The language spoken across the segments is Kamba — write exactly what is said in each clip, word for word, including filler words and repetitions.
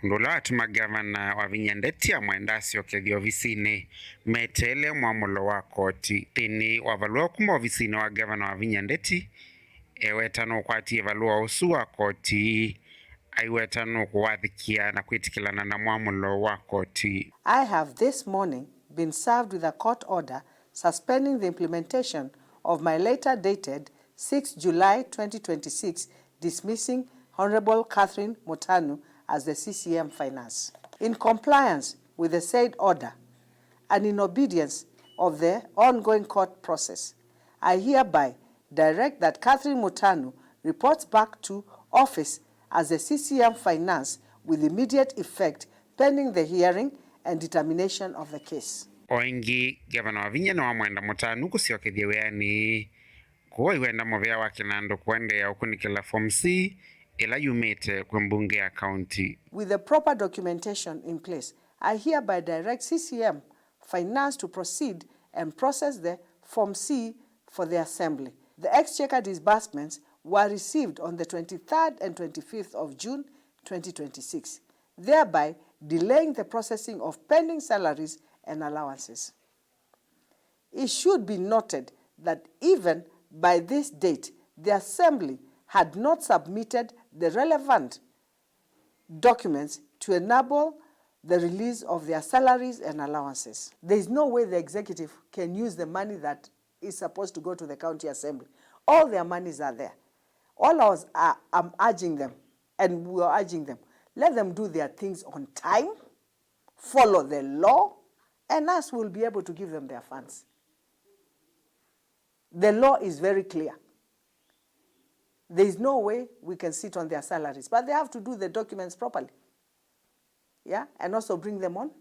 Ũndũ ũla watuma ngavana Wavinya Ndeti amwenda asyokethye ovisinĩ meteele mwamũlo wa koti. Nthĩnĩ wa valũa kuma ovisinĩ wa ngavana Wavinya Ndeti, eweta nũkwatie valũa ũsu wa koti, aiweta nũkũwathĩkĩa na kwĩtĩkĩlana na mwamũlo wa koti. I have this morning been served with a court order suspending the implementation of my letter dated sixth July twenty twenty-six, dismissing Honorable Catherine Mutanu as the C C M Finance. In compliance with the said order and in obedience of the ongoing court process, I hereby direct that Catherine Mutanu reports back to office as the C C M Finance with immediate effect pending the hearing and determination of the case. O ĩngĩ, Ngavana Wavinya nĩwamwenda Mutanu kũsyokethya wĩanĩ, kũu aiwenda mũvea wa kĩnandũ kũendeea ũkunĩkĩla Form C ĩla yumĩte kwĩ mbunge ya kaunti. With the proper documentation in place, I hereby direct C C M Finance to proceed and process the Form C for the Assembly. The Exchequer disbursements were received on the twenty-third and twenty-fifth of June twenty twenty-six, thereby delaying the processing of pending salaries and allowances. It should be noted that even by this date, the Assembly had not submitted the relevant documents to enable the release of their salaries and allowances. There is no way the executive can use the money that is supposed to go to the county assembly. All their monies are there. All I was, uh, I'm urging them, and we are urging them, let them do their things on time, follow the law, and us will be able to give them their funds. The law is very clear. There is no way we can sit on their salaries, but they have to do the documents properly. Yeah, and also bring them on,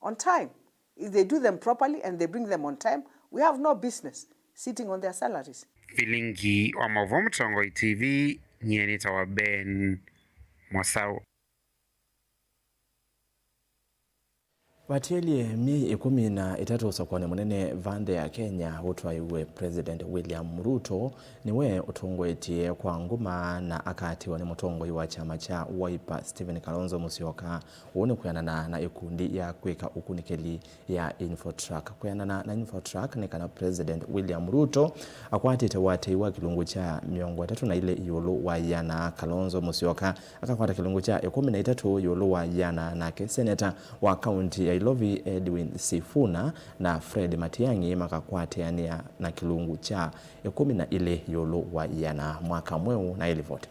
on time. If they do them properly and they bring them on time, we have no business sitting on their salaries. Vilingi wa maũvoo Mũtongoi T V, nyie nĩtawa Ben Mosau. Vatielye myei ĩkũmi na ĩtatũ ũsakuanĩ mũnene va nthĩ ya Kenya ũtwaĩwe, President William Ruto nĩwe ũtongoetye kwa nguma na akaatĩwa nĩ mũtongoi wa kyama kya Wiper Stephen Kalonzo Musyoka. Ũu nĩ kwĩanana na ĩkundi ya kwĩka ũkunĩkĩli ya Infotrack. Kwĩanana na Infotrack nĩ kana President William Ruto akwatĩte ũatĩi wa kĩlungu kya mĩongo ĩtatũ na ilĩ ĩũlũ wa ĩana. Kalonzo Musyoka akakwata kĩlungu kya ĩkũmi na itatũ ĩũlũ wa ĩana, nake seneta wa kaunti ya Ilovi Edwin Sifuna na Fred Matiang'i makakwatĩanĩa na kĩlungu kya ĩkũmi na ilĩ ĩũlũ wa ĩana. Mwaka mweũ na ĩlivoti.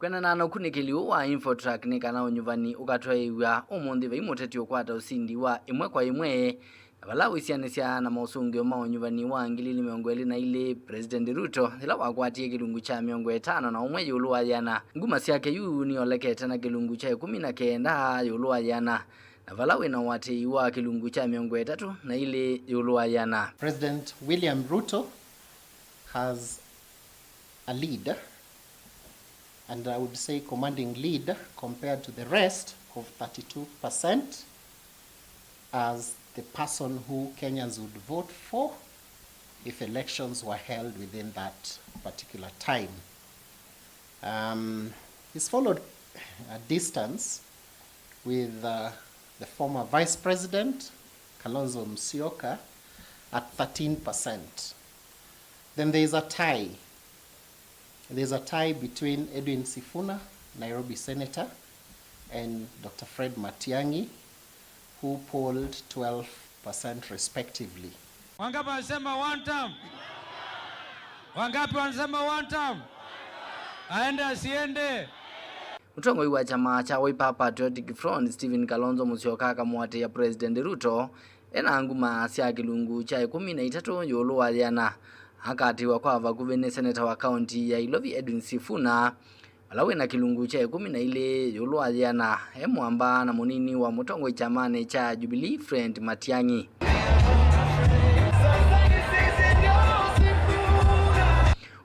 Kwĩanana na ũkunĩkĩli ũũ wa Infotrack nĩ kana ũnyuvani ũkatwaĩĩw'a ũmũnthĩ vai mũteti ũkwata ũsindi wa ĩmwe kwa ĩmwe, na vala wĩsianĩsya na mosũngĩo ma ũnyuvani wa ngili ili mĩongo ĩlĩ na ilĩ, President Ruto yĩla wakwatie kĩlungu kya mĩongo ĩtano na ũmwe ĩũlũ wa ĩana, nguma syake yu nĩyolekete na kĩlungu kya ĩkũmi na kenda ĩũlũ wa ĩana, na vala wĩ na ũatĩĩi wa kĩlungu kya mĩongo ĩtatũ na ilĩ ĩũlũ wa ĩana. President William Ruto has a lead, and I would say commanding lead, compared to the rest of thirty-two percent as the person who Kenyans would vote for if elections were held within that particular time. Um, he's followed a distance with, uh, the former Vice President, Kalonzo Musyoka, at thirteen percent. Then there is a tie. There is a tie between Edwin Sifuna, Nairobi Senator, and Doctor Fred Matiang'i, who polled twelve percent respectively. Wangapi wanasema one term? Wangapi wanasema one term? Aende asiende? Mũtongoi wa kyama kya Wiper Patriotic Front, Stephen Kalonzo Musyoka, akamũatĩĩa President Ruto ena nguma sya kĩlungu kya ĩkũmi na itatũ ĩũlũ wa ĩana. Akatĩĩwa kwa vakuvĩ nĩ seneta wa kaunti ya Ilovi Edwin Sifuna, vala wĩ na kĩlungu kya ĩkũmi na ilĩ ĩũlũ wa ĩana, e mwamba na mũnini wa mũtongoi kyamanĩ kya Jubilee, Fred Matiang'i.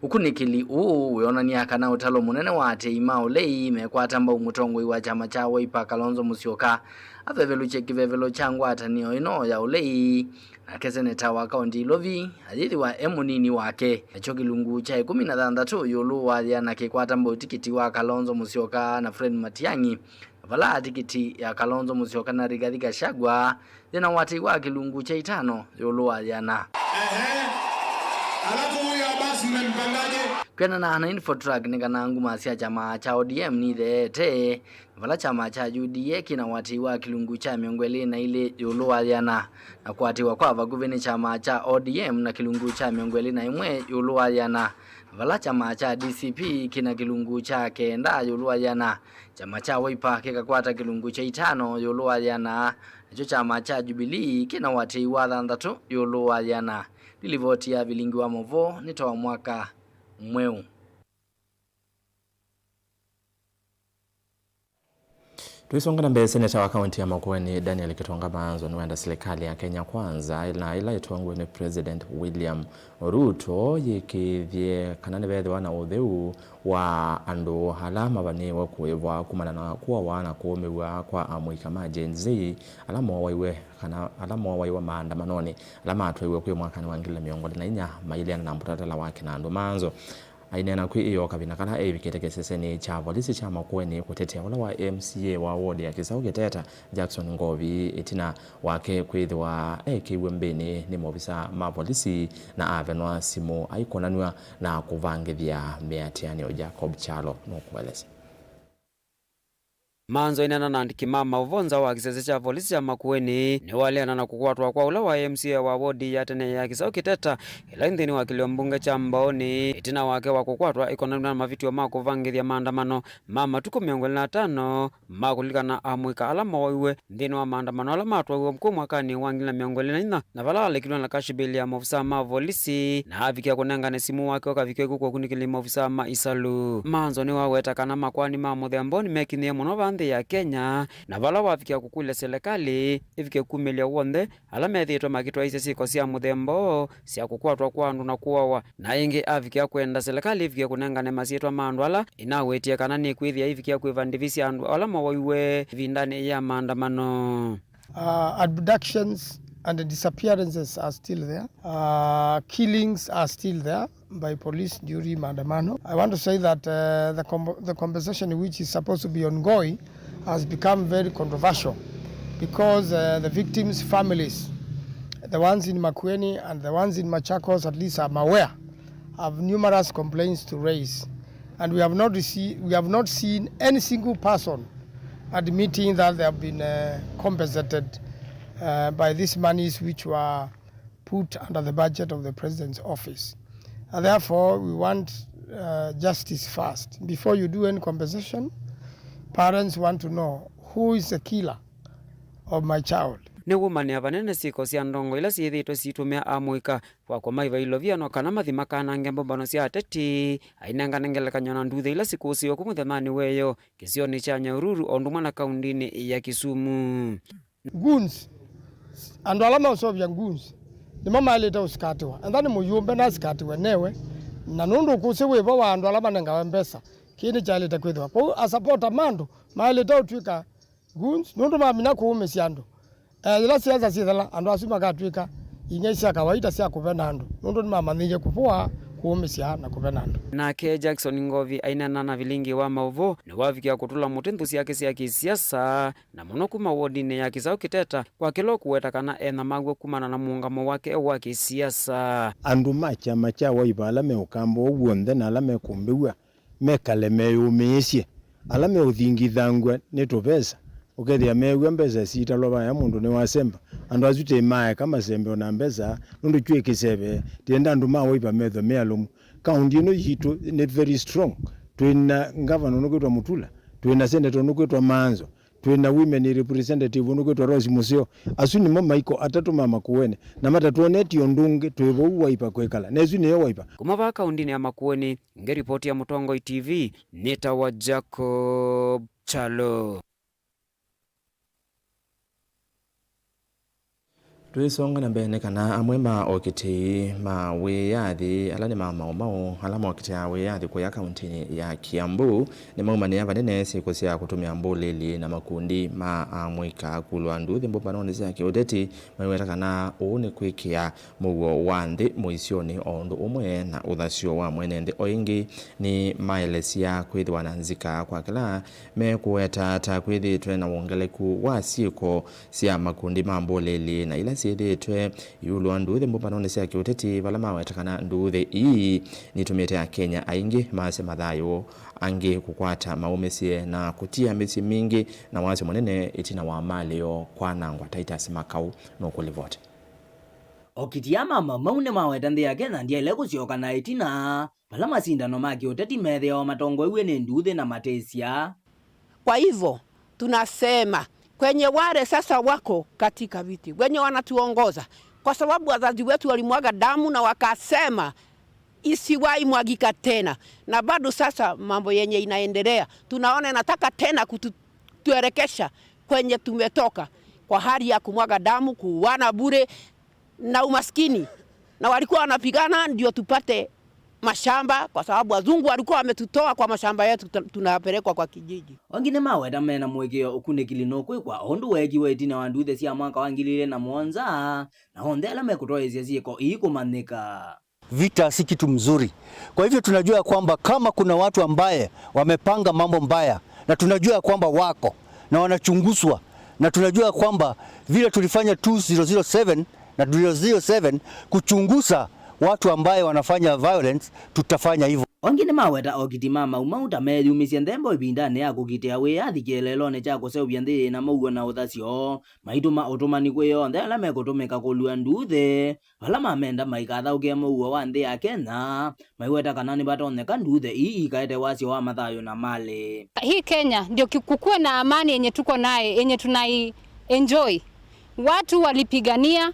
Ũkunĩkĩli ũũ wĩonany'a kana ũtalo mũnene wa aatĩĩi ma ũlei mekwata mbau mũtongoi wa kyama kya Wiper Kalonzo Musyoka avevelũkye kĩvevelo kya ngwatanĩo ĩno ya ũlei, nake seneta wa kaũnti Ilovi ayĩthĩwa e mũnini wake. Nakyo kĩlungu kya ĩkũmi na thanthatũ ĩũlũ wa yĩana kĩkwata mbau tikiti wa Kalonzo Musyoka na Fred Matiang'i, vala tikiti ya Kalonzo Musyoka na Rigathi Gachagua yĩna ũatĩi wa kĩlungu kya itano ĩũlũ wa yĩana. Ehe. Alafu huyo Abbas mmempangaje? Kwĩanana na Infotrack, nĩ kana nguma sya kyama kya O D M nitheete, vala kyama kya U D A kĩna ũatĩi wa kĩlungu kya mĩongo ĩlĩ na ilĩ ĩũlũ wa yĩana, na kũatĩwa kwa vakuvĩ nĩ kyama kya O D M na kĩlungu kya mĩongo ĩlĩ na ĩmwe ĩũlũ wa yĩana, vala kyama kya D C P kĩna kĩlungu kya kenda ĩũlũ wa yĩana, kyama kya Wiper kĩkakwata kĩlungu kya itano ĩũlũ wa yĩana, nakyo kyama kya Jubilee kĩna ũatĩi wa thanthatũ ĩũlũ wa yĩana. Nĩ livoti ya Vilingi wa Mauvoo nĩ ta wa mwaka mweũ. Tũisonga na mbee, seneta wa kaũnti ya Makueni, Daniel Gitonga Maanzo, nĩwenda silikalĩ ya Kenya Kwanza, na ĩla ĩtongoew'e nĩ President William Ruto, yĩkĩĩthye kana nĩvethĩwa na ũtheu wa andũ ala mavanĩĩwe kũĩvwa kumana na kũawa na kũũmĩw'a kwa amũika ma Gen Z ala moowaiwe, kana ala moowaiwe maandamanonĩ ala matwaiwe kwĩ mwakanĩ wa ngili na mĩongo ĩlĩ na inya, maileana na mũtalatala wa kĩnandũ. Maanzo aineena kwĩ ĩoo kavinda kala eĩvikĩte kĩsesenĩ kya volisi kya Makueni kũtetea ũla wa M C A wa ward ya Kĩsaũ Kĩteta, Jackson Ngovi, ĩtina wake kwĩthĩwa ekĩiwe mbĩnĩ nĩ maovisa ma volisi na avenwa simũ aikonanw'a na kũvangĩthya mĩatĩanĩo. Jacob Kyalo nũkũelesya. Maanzo aineena na andĩki ma maũvoo nza wa kĩsese kya volisi kya Makueni nĩwaleana na kũkwatwa kwa ũla wa M C A wa wodi ya tene ya Kĩsaũ Kĩteta, ĩla ĩ nthĩnĩ wa kĩlio mbunge kya Mbaũnĩ, ĩtina wake wa kũkwatwa ĩkonanw'a na mavĩtyo ma kũvangĩthya maandamano ma matukũ mĩongo ĩlĩ na atano ma kũlilikana amũika ala mooiwe nthĩnĩ wa maandamano ala matwaiwe kũu mwakanĩ wa ngili na mĩongo ĩlĩ na inya, na vala alekilwe na cash bail ya maovisaa ma volisi na avikĩa kũnengane simũ wake ũkavikĩa kw'oko ũkunĩkĩli maovisaa ma isalu. Maanzo nĩwaweta kana makoani ma mũthemba ũũ nĩmekinyĩe mũno vaa nthĩ ya Kenya, na vala wavikĩa kũkũlya silikalĩ ĩvike kumĩlya w'onthe ala methĩĩtwe makĩtwaĩĩsya syĩko sya mũthemba ũũ sya kũkwatwa kwa andũ na kũawa. Na ĩngĩ avikĩa kwenda silikalĩ ĩvikĩe kũnengane masyĩtwa ma andũ ala ĩnawĩtie kana nĩkwĩthĩa ĩvikĩa kwĩva ndĩvi sya andũ ala mowaiwe ĩvindanĩ ya maandamano. Uh, abductions and disappearances are still there. Uh, killings are still there by police during maandamano. I want to say that, uh, the comp-, the conversation which is supposed to be ongoing has become very controversial because, uh, the victims' families, the ones in Makueni and the ones in Machakos at least, I'm aware, have numerous complaints to raise. And we have not received, we have not seen any single person admitting that they have been, uh, compensated, uh, by these monies which were put under the budget of the president's office. And therefore, we want, uh, justice first. Before you do any compensation, parents want to know who is the killer of my child. Nĩwũmanĩa vanene syĩko sya ndongo ila syĩthĩĩtwe siitũmĩa amũika kwa kũmaiva ilovia no kana mathi makanange mbũmbano sya ateti, ainengane ngelekany'o na nduthya ila sikũsĩĩwe kũu mũthenyanĩ wa ĩyoo kĩsionĩ kya Nyahururu o ũndũ ũmwe na kaundinĩ ya Kisumu. Goons, andũ ala meũseũvya goons, nĩmo maĩlĩte ũsikatĩwa. Ethĩwa nĩ mũyũmbe nasikatĩwe newe, na nũndũ ũkũsĩ wĩ vo wa andũ ala manengawe mbesa, kĩĩ nĩkyaĩlĩte kwĩthĩwa. Kwoou asapota ma andũ maĩlĩte ũtw'ĩka goons, nũndũ mamina kũũmĩsya andũ. Eh, yĩla siasa syĩthela, andũ asu makatw'ĩka ing'ei sya kawaita sya kũvena andũ, nũndũ nĩmamanyĩie kũvũa, kũũmĩsya, na kũvena andũ. Nake Jackson Ngovi aineena na vilingi wa maũvoo, nĩwavikĩa kũtũla mũtĩ nthũ syake sya kĩsiasa, na mũno kuma wodinĩ ya Kĩsaũ Kĩteta, kwa kĩla ũkũweta kana enamaw'e kumana na mũũngamo wake wa kĩsiasa. Andũ ma kyama kya Wiper ala me ũkamba ũũ w'onthe na ala mekũmbĩw'a mekale meyũmĩĩsye. Ala meũthingithangw'a nĩ tũvesa, ũkethĩa meew'a mbesa siitalwa vaya mũndũ nĩwasemba. Andũ asu tĩ maeka masembe o na mbesa, nũndũ kyũ ĩ kĩseve. Tienda andũ ma Wiper methwe me alũmu. Kaũnti ĩno yitũ nĩ very strong. Twĩ na ngavana ũnũkwĩtwa Mutula, twĩ na seneta ũnũkwĩtwa Maanzo, twĩ na women representative ũnũkwĩtwa Rose Museo. Asu nĩmo maiko atatũ ma Makueni, na matatwonetye ũndũ ũngĩ, twĩ vau Wiper kwĩkala. Na ĩsu nĩyo Wiper. Kuma vaa kaũntinĩ ya Makueni, ngĩripoti ya Mũtongoi T V, nĩtawa Jacob Kyalo. Tũisonga na mbee nĩ kana amwe ma okitĩi ma wĩyathi ala nĩ ma Mau Mau ala mokitĩaa wĩyathi kũya kauntinĩ ya Kiambu nĩmaumanĩa vanene syĩko sya kũtũmĩa mbũlĩli na makundi ma amũika kũlwa nduthi mbũmbanonĩ sya kĩũteti, maiweta kana ũu nĩ kwĩkĩa mũuo wa nthĩ mũisyonĩ o ũndũ ũmwe na ũthasyo wa mwene nthĩ. O ĩngĩ nĩmaelesya kwĩthĩwa na nzika kwa kĩla mekũweta ta kwĩthĩĩtwe na wongeleku wa syĩko sya makundi ma mbũlĩli na ila syĩthĩĩtwe iũlũ wa nduthi mbũmbanonĩ sya kĩũteti, vala maweta kana nduthi ii nitũmĩte Akenya aingĩ masya mathayũ, angĩ kũkwata maũmĩsye na kũtia mĩsyĩ mingĩ na wasyo mũnene ĩtina wa malĩ yoo kwanangwa. Titus Makau nũkũlivoti. Okiti aa ma Mau Mau nĩmaweta nthĩ ya Kenya ndyaĩle kũsyoka na ĩtina, vala masindano ma kĩũteti methĩawa matongoew'e nĩ nduthi na matĩsya. Kwa hivyo, tunasema kwenye wale sasa wako katika viti, wenye wanatuongoza, kwa sababu wazazi wetu walimwaga damu na wakasema isiwahi mwagika tena, na bado sasa mambo yenye inaendelea, tunaona inataka tena kutuelekesha kwenye tumetoka, kwa hali ya kumwaga damu, kuuana bure na umaskini, na walikuwa wanapigana ndio tupate mashamba, kwa sababu wazungu walikuwa wametutoa kwa mashamba yetu, tuna- tunapelekwa kwa kijiji. Angĩ nĩmaweta mena mũĩkĩĩo ũkunĩkĩli nũkwĩkwa o ũndũ weekiwe ĩtina wa nduthi sya mwaka wa ngili ilĩ na mũonza, na onthe ala mekũtoeesya syĩko ii kũmanyĩka. Vita si kitu mzuri. Kwa hivyo tunajua ya kwamba kama kuna watu ambaye wamepanga mambo mbaya, na tunajua ya kwamba wako na wanachunguzwa, na tunajua ya kwamba vile tulifanya two zero zero seven na zero zero seven kuchunguza watu ambaye wanafanya violence, tutafanya hivyo. Angĩ nĩmaweta okiti ma Mau Mau ta meyumisye nthembo ĩvindanĩ ya kũkitĩa wĩyathi kĩeleelonĩ kya kũseũvya nthĩ yĩna mũuo na ũthasyo, maitũma ũtũmani kwĩ onthe ala mekũtũmĩka kũlua nduthi, vala mamenda maikathaũkĩe mũuo wa nthĩ ya Kenya, maiweta kana nĩvatonyeka nduthi ii ikaete wasyo wa mathayũ na malĩ. Hii Kenya ndio ki- kukuwe na amani yenye tuko naye, yenye tunai enjoy. Watu walipigania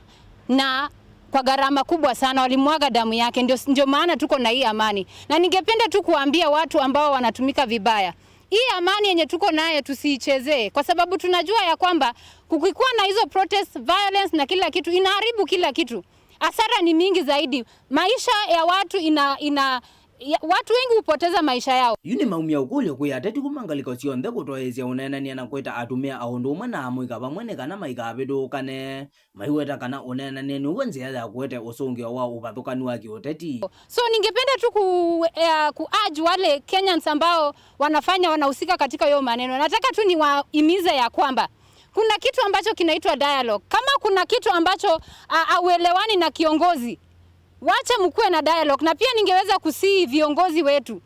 na kwa gharama kubwa sana, walimwaga damu yake, ndio, ndio maana tuko na hii amani. Na ningependa tu kuambia watu ambao wanatumika vibaya, hii amani yenye tuko nayo tusiichezee, kwa sababu tunajua ya kwamba kukikuwa na hizo protest, violence na kila kitu, inaharibu kila kitu. Hasara ni mingi zaidi. Maisha ya watu ina, ina, ya, watu wengi hupoteza maisha yao. Yu nĩ maumya ũkũlyo kwĩ ateti kuma ngalĩko syonthe kũtoeesya ũneenany'a na kwĩta atumĩa o ũndũ ũmwe na amũika vamwe nĩ kana maikavĩtũkane. Maiweta kana ũneenany'a nĩw'o nzĩa ya kũete ũsũngĩo wa ũvathũkanu wa kĩũteti. So ningependa tu ku, eh, ku urge wale Kenyans ambao wanafanya, wanahusika katika hiyo maneno. Nataka tu niwahimize ya kwamba kuna kitu ambacho kinaitwa dialogue. Kama kuna kitu ambacho, ah, hauelewani na kiongozi, wacha mkuwe na dialogue. Na pia ningeweza kusihi viongozi wetu,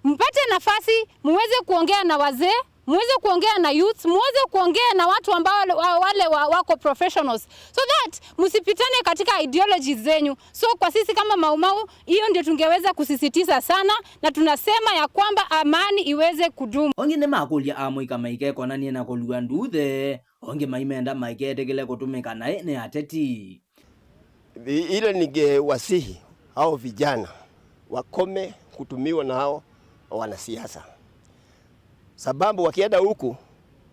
mpate nafasi muweze kuongea na wazee, muweze kuongea na youths, muweze kuongea na watu ambao wale, wa- wale wa- wako professionals, so that msipitane katika ideologies zenyu. So kwa sisi kama Mau Mau, hiyo ndio tungeweza kusisitiza sana, na tunasema ya kwamba amani iweze kudumu. Angĩ nĩmakũlya amũika maikekonanie na kũlua nduthi, angĩ maimenda maiketĩkĩle kũtũmĩka naĩ nĩ ateti. I- Ile ningewasihi hao vijana wakome kutumiwa na hao wanasiasa, sababu wakienda huku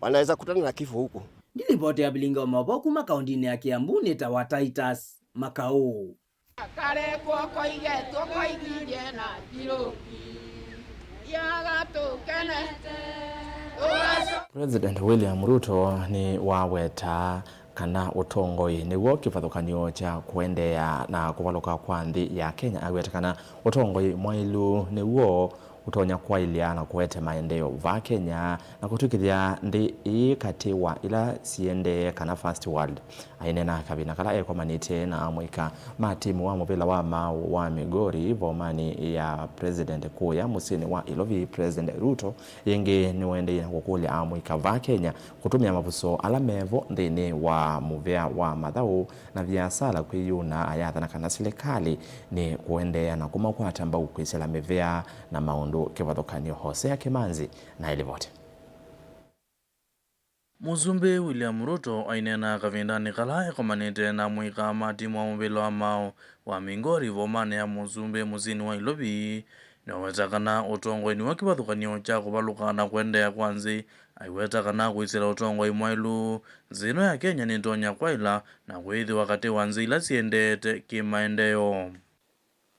wanaweza kutana na kifo huku. Ndilipoti ya Vilingi wa Maũvoo kuma kaũntinĩ ya Kiambu nĩ ta wa Titus Makau. Kale kw'oko igetwo kwaithilie na thilũki, yagatũkenete. President William Ruto nĩ waweta kana ũtongoi nĩw'o kĩvathũkany'o kya kũendeea na kũvalũka kwa nthĩ ya Kenya. Aweta kana ũtongoi mwaĩlu nĩw'o ũtonya kwaĩlya na kũete maendeeo vaa Kenya na kũtw'ĩkĩthya nthĩ ĩĩ katĩ wa ila siendee kana first world. Aineena kavinda kala ekomanĩtye na amũika ma timu wa mũvĩla wa maaũ wa Migori vomanĩ ya President kũya mũsyĩnĩ wa Ilovi, President Ruto ĩngĩ nĩwaendeie na kũkũlya amũika vaa Kenya kũtũmĩa mavuso ala mevo nthĩnĩ wa mũvĩa wa mathaũ na viasala kwĩyũna, ayathana kana silikalĩ nĩ kũendeea na kũmakwata mbau kwĩsĩla mĩvĩa na maũndũ kĩvathũkany'o. Hosea Kĩmanzi na ĩlivoti. Mũsumbĩ William Ruto aineena kavindanĩ kala ekomanĩte na amũika ma timu wa mũvĩla wa maaũ wa Migori vomanĩ ya mũsumbĩ mũsyĩnĩ wa Ilovi, Nĩwaweta kana ũtongoinĩ wa kĩvathũkany'o kya kũvalũka na kũendeea kwa nthĩ, aiweta kana kwĩsĩla ũtongoi mwaĩlu, nthĩ ĩno ya Kenya nĩtonya kwaĩla na kwĩthĩwa katĩ wa nthĩ ila siendeete kĩmaendeeo.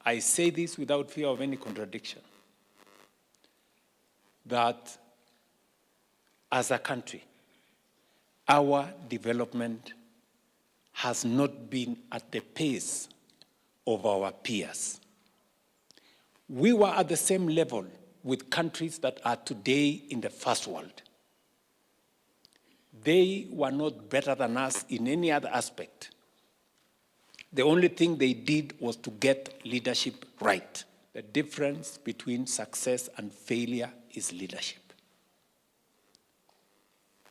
I say this without fear of any contradiction, that as a country, our development has not been at the pace of our peers. We were at the same level with countries that are today in the first world. They were not better than us in any other aspect. The only thing they did was to get leadership right. The difference between success and failure is leadership.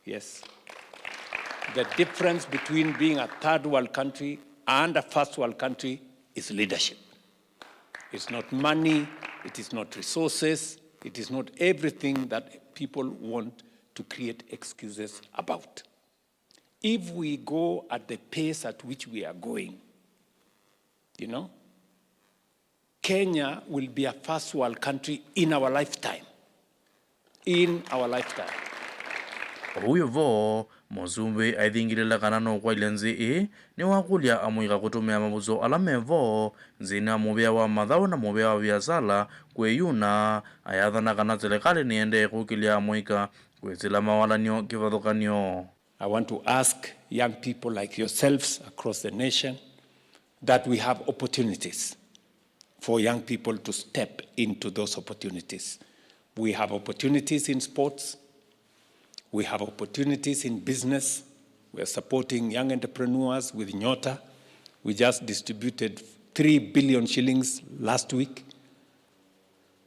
Yes. The difference between being a third world country and a first world country is leadership. It's not money, it is not resources, it is not everything that people want to create excuses about. If we go at the pace at which we are going, you know, Kenya will be a first world country in our lifetime. In our lifetime. Ũu wĩ vo, mũsumbĩ aithingĩlĩla kana nũkwaĩlya nthĩ ĩĩ nĩwakũlya amũika kũtũmĩa mavũsyo ala me vo nthĩnĩ wa mũvĩa wa mathaũ na mũvĩa wa viasala kwĩyuna, ayathana kana silikalĩ nĩendee kũkĩlya amũika kwĩsĩla mawalan'yo kĩvathũkany'o. I want to ask young people like yourselves across the nation that we have opportunities for young people to step into those opportunities. We have opportunities in sports. We have opportunities in business. We are supporting young entrepreneurs with Nyota. We just distributed three billion shillings last week.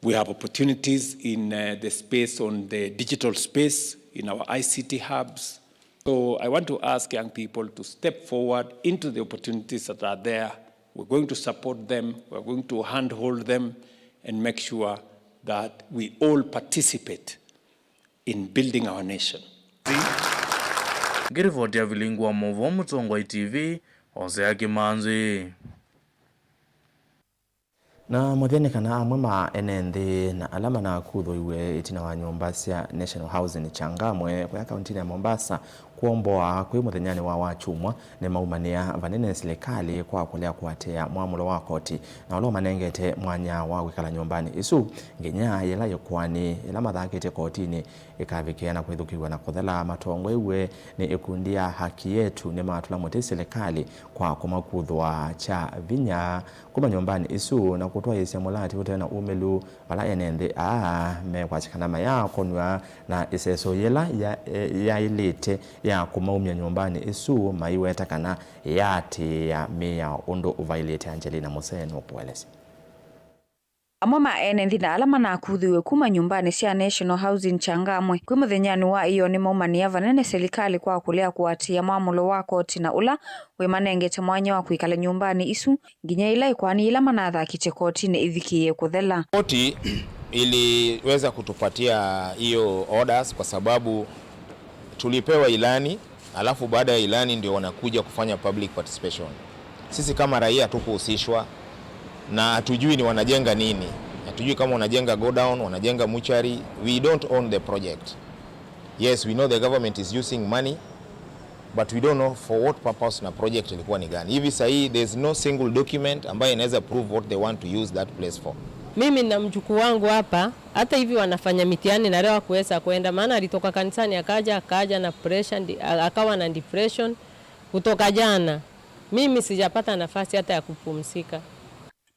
We have opportunities in, uh, the space, on the digital space, in our I C T hubs. So I want to ask young people to step forward into the opportunities that are there. We're going to support them, we're going to handhold them and make sure that we all participate in building our nation. Ngĩrivoti ya Vilingi wa Mauvoo, Mũtongoi T V, Hosea Kĩmanzi. Na mũthya nĩ kana amwe ma ene nthĩ na ala manakuthũiwe ĩtina wa nyũmba sya National Housing Changamwe kũya kauntinĩ ya Mombasa kwomboa kwĩ mũthenyanĩ wa Wakyumwa nĩmaumanĩa vanene silikalĩ kwa kũlea kũatĩĩa mwamũlo wa koti na ũla ũmanengete mwanya wa kwĩkala nyũmbanĩ ĩsu nginya yĩla ĩkoani ĩla mathakĩte kotinĩ ĩkavikĩa na kwĩthukĩw'a na kũthela. Matongoew'e nĩ ĩkundi ya Haki Yetu nĩmatũla mũtĩ silikalĩ kwa kũmakuthũa kya vinya kuma nyũmbanĩ ĩsu na kũtwaĩĩsya mũlati ũte na ũmĩlu vala ene nthĩ aa mekwasya kana mayaakonw'a na ĩseso yĩla ya- e- yaĩlĩte ya kũmaumya nyũmbanĩ ĩsu maiweta kana yaatĩĩa mĩao ũndũ ũvaĩlĩte. Angelina Musee nũkũelesya. Amwe ma ene nthĩ na ala manakuthĩw'e kuma nyũmbanĩ sya National Housing Changamwe kwĩ mũthenyanĩ wa ĩyoo nĩmaumanĩa vanene silikalĩ kwa kũlea kũatĩĩa mwamũlo wa koti na ũla wĩmanengete mwanya wa kwĩkala nyũmbanĩ isu nginya yĩla ĩkoani yĩla manathakĩte kotinĩ ĩvikĩĩe kũthela. Koti iliweza kutupatia hiyo orders kwa sababu tulipewa ilani, alafu baada ya ilani ndio wanakuja kufanya public participation. Sisi kama raia hatukuhusishwa na hatujui ni wanajenga nini. Hatujui kama wanajenga godown, wanajenga mortuary. We don't own the project. Yes, we know the government is using money, but we don't know for what purpose na project ilikuwa ni gani. Hivi sahii, there's no single document ambayo inaweza prove what they want to use that place for. Mimi na mjukuu wangu hapa, hata hivi wanafanya mitihani na leo hakuweza kwenda, maana alitoka kanisani akaja, akaja na pressure, ndi- a- akawa na depression kutoka jana. Mimi sijapata nafasi hata ya kupumzika.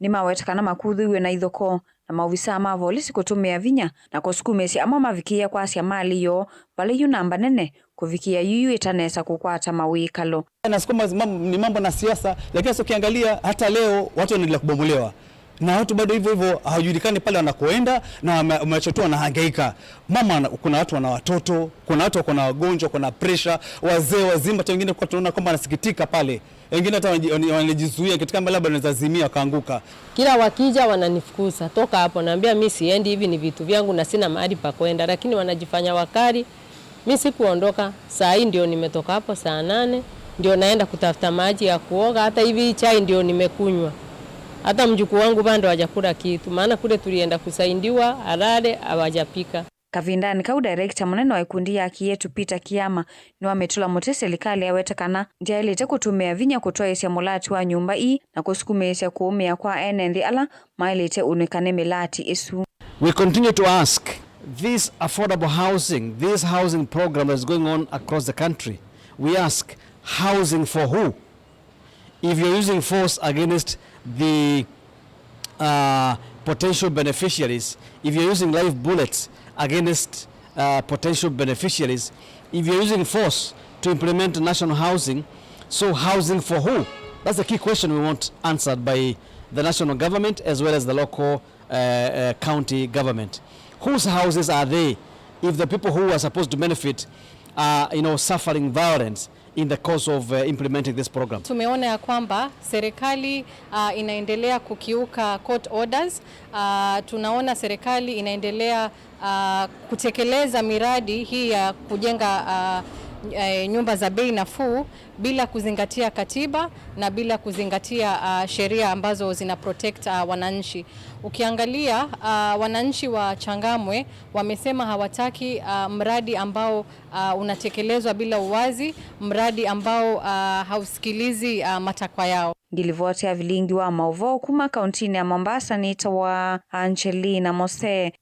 Nĩmaweta kana makuthĩw'e na ithokoo na maovisaa ma volisi kũtũmĩa vinya na kũsukumĩĩsya amwe mavikĩĩa kwasya malĩ yoo vala yu namba nene kũvikĩĩa yuyu ĩtanesa kũkwata mawĩkalo. Nasukuma mam- ni mambo na siasa, lakini sasa ukiangalia hata leo watu wanaendelea kubomolewa na watu bado hivyo hivyo hawajulikani pale wanakoenda na wame- wameachwa tu wanahangaika. Mama ana- kuna watu wana watoto, kuna watu wako na wagonjwa, kuna pressure, wazee wazima, hata wengine kwa tunaona kwamba wanasikitika pale. Wengine hata wanaji- wanajizuia katika kwamba labda wanaweza zimia wakaanguka. Kila wakija wananifukuza, "Toka hapo." Naambia, "Mi siendi, hivi ni vitu vyangu na sina mahali pa kwenda." Lakini wanajifanya wakali. Mi sikuondoka, saa hii ndio nimetoka hapo saa nane, ndio naenda kutafuta maji ya kuoga, hata hivi hii chai ndio nimekunywa. Hata mjukuu wangu bado hajakula kitu, maana kule tulienda kusaidiwa, halale, hawajapika. Kavindanĩ kau, director mũnene wa ikundi ya Kĩyetu, Peter Kiama, nĩwamĩtũla mũtĩ silikalĩ, aweta kana ndyaĩlĩte kũtũmĩa vinya kũtwaĩĩsya mũlati wa nyũmba ii na kũsukumĩĩsya kũũmĩa kwa ene nthĩ ala maĩlĩte ũnĩka nĩ mĩlati ĩsu. We continue to ask, this affordable housing, this housing program that is going on across the country, we ask, housing for who? If you're using force against the uh, potential beneficiaries, if you're using live bullets against uh, potential beneficiaries, if you're using force to implement national housing, so housing for who? That's the key question we want answered by the national government as well as the local uh, uh, county government. Whose houses are they if the people who are supposed to benefit are, you know, suffering violence in the course of uh, implementing this program? Tumeona ya kwamba serikali uh, inaendelea kukiuka court orders. Uh, tunaona serikali inaendelea uh, kutekeleza miradi hii ya kujenga uh, eh, nyumba za bei nafuu bila kuzingatia katiba na bila kuzingatia uh, sheria ambazo zina protect uh, wananchi. Ukiangalia uh, wananchi wa Changamwe wamesema hawataki uh, mradi ambao uh, unatekelezwa bila uwazi, mradi ambao uh, hausikilizi uh, matakwa yao. Ngilivoti ya vilingi wa mauvoo kuma kauntinĩ ya Mombasa nĩtawa Angelina Mose.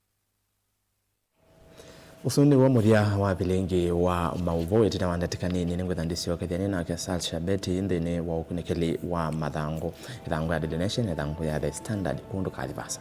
Ũsu nĩw'o mũthya wa vilingi wa mauvoo. Ĩtina wa ndatĩka nini nĩngwĩtha ndĩsyokethya nĩ nake Sal Shabeti nthĩnĩ wa ũkunĩkĩli wa mathangũ, ĩthangũ ya Daily Nation, ĩthangũ ya The Standard, kũndũ kalivasa.